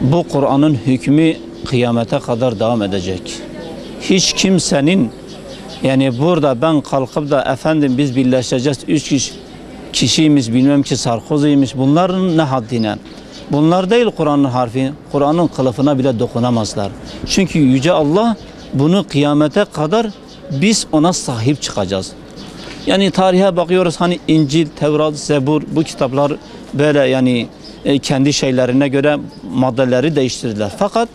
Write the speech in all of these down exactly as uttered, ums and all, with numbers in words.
Bu Kur'an'ın hükmü kıyamete kadar devam edecek. Hiç kimsenin, yani burada ben kalkıp da efendim biz birleşeceğiz, üç kişi, kişiymiş, bilmem ki Sarkozy'ymiş, bunların ne haddine? Bunlar değil Kur'an'ın harfi, Kur'an'ın kılıfına bile dokunamazlar. Çünkü Yüce Allah bunu kıyamete kadar biz ona sahip çıkacağız. Yani tarihe bakıyoruz, hani İncil, Tevrat, Zebur, bu kitaplar böyle yani, e, kendi şeylerine göre maddeleri değiştirdiler. Fakat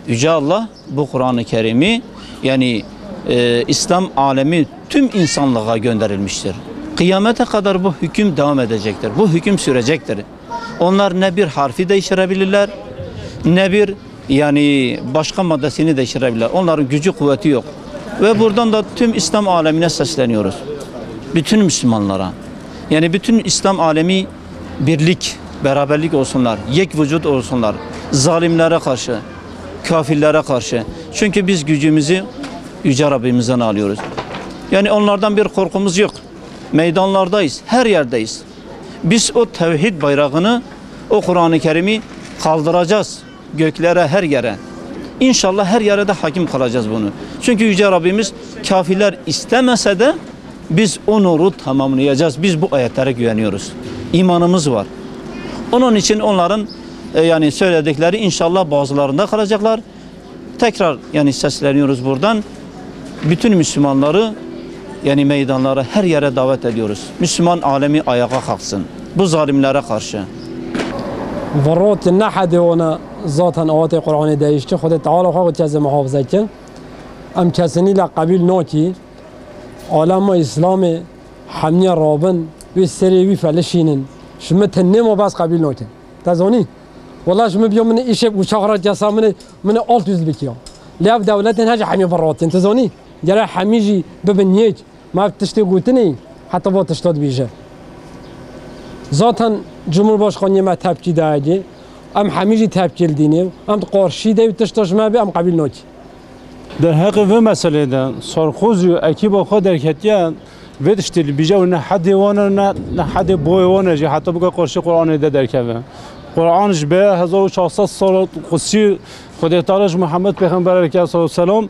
Yüce Allah bu Kur'an-ı Kerim'i yani, e, İslam alemi tüm insanlığa gönderilmiştir. Kıyamete kadar bu hüküm devam edecektir. Bu hüküm sürecektir. Onlar ne bir harfi değiştirebilirler, ne bir yani başka maddesini değiştirebilirler. Onların gücü, kuvveti yok. Ve buradan da tüm İslam alemine sesleniyoruz. Bütün Müslümanlara. Yani bütün İslam alemi birlik, beraberlik olsunlar, yek vücut olsunlar. Zalimlere karşı, kafirlere karşı. Çünkü biz gücümüzü Yüce Rabbimizden alıyoruz. Yani onlardan bir korkumuz yok. Meydanlardayız, her yerdeyiz. Biz o tevhid bayrağını, o Kur'an-ı Kerim'i kaldıracağız göklere, her yere. İnşallah her yere de hakim kılacağız bunu. Çünkü Yüce Rabbimiz kafirler istemese de biz o nuru tamamlayacağız. Biz bu ayetlere güveniyoruz. İmanımız var. Onun için onların, e, yani söyledikleri inşallah boğazlarında kalacaklar. Tekrar yani sesleniyoruz buradan. Bütün Müslümanları yani meydanlara, her yere davet ediyoruz. Müslüman alemi ayağa kalksın. Bu zalimlere karşı. Verrot ne hede ona zaten awatê Qur'anê değişti. Xwedê Teala xwe gotiyê muhafaza kin. Em kesinî le qebîl nakî. Alema Îslamê hemiye rabin, wê serê wî felişînin. Ji min tenê ma bes qebîl nakin. Te zanî? Wela ji min biyo min îşek uçax re kesa min ê, min ê alt üst bikiya. Lê ev dewletên hece hemî viratin. Tu zanî? Gere hemî jî bibin yek. Me ev tiştê gotinê, heta va tişta dibêje. Zaten Cumhurbaşkaniyê me tepkî dayegê. Em hemî jî tepkî li dînê. Em qarşî de tişta ji me bê, em qebîl nakî. Derheqê vê meselê de Sarkozy û ekîba xwe derketiye, vê tiştê dibêje û ne hedê wan e, ne, ne hedê boyê wan e jî heta bike qarşî Qur'anê de derkeve. Qur'an ji bê hezar û çar sed sala qusî Xwedê Teala ji Muhammed Pêxember aleyhisselatu vesselam,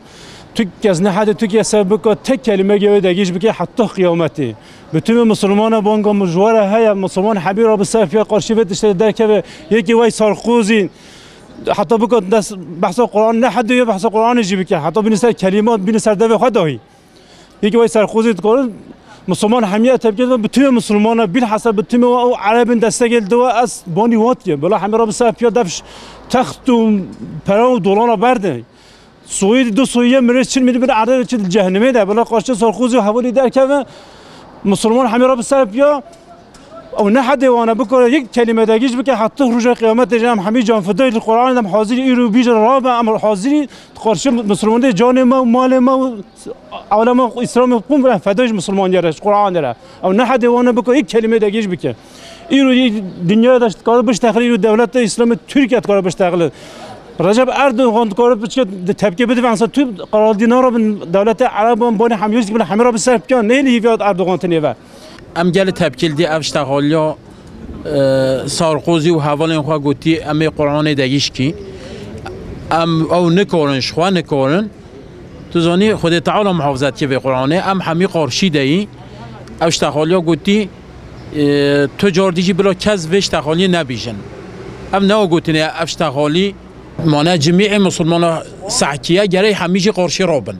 tu kes ne hedê tu kes bike tek kelîmeke wê degîş bike heta qiyametê. Bi tümê misilmana banga min ji we re heye, misilman hemî re bi ser piya qarşî vê tiştê derkeve. Yekî wey Sarkozy, Heta bike des-, behsa Qur'an ne hedê ye, behsa Qur'anê jî bike. Heta bîne ser kelîmat, bîne ser devê xwe dahî. Yekî wey Sarkozy dikare, Misilman hemiye tepkî dide, bi tümê Misilmana, bilhassa bi tümê û Erebên destekê li diwa ez banî wat ye. Bila hemî re bi ser piya dev ş-, text û pera û dolana berde. Soyî, du soyî ye, mirê çil mî dibin erdê çi di cehennemê de. Bila qarşî Sarkozy û hevalî derkeve, Misilman hemî re bi ser piya, Ew ne hedê wan e, bikare yek kelîme degîş bike, heta roja qiyametê jî em hemî canfidayî li Qur'anê de em hazirî îro bîje rabe, em hazirî qarşî misilmanê canê me û malê me û alema Îslamê qûm re fedayî ji misilmanê re, ji Qur'anê re. Ew ne hedê wan e, bikare yek kelîme degîş bike. Îro yê dinyaya de dikare biştexile, îro dewleta Îslamê Tirkiye dikare biştexile. Recep Erdogan dikare biçe di tepkê bide, ensa tu qeraldî narabin dewleta Ereban banê hemî, hemî re bi ser piya neyê li hîviya Erdogan tinê ve. Em gelê tepkî li dî ev ştexaliya, e, Sarkozy û hevalên xwe gotî, em ê Qur'anê degîş kî. Em ew nikarin, ji xwe nikarin. Tu zanî, Xwedê Teala muhafizet kê vê Qur'anê, em hemî qarşî de yî. Ev ştexaliya gotî, e, tu car dî jî bila kes vê ştexaliyê nebîjin. Ev ne o gotinê, ev ştexalî, mane cimîê misilmana sehkiye, gerê hemî jî qarşî rabin.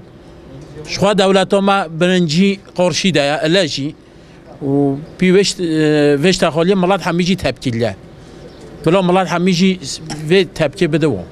Ji xwe dewleta me birincî qarşî de ye, ele jî. Û pî vê şt-, e, vê ştexaliyê milet hemî jî tepkî le. Bila milet hemî jî vê tepkê bide wan.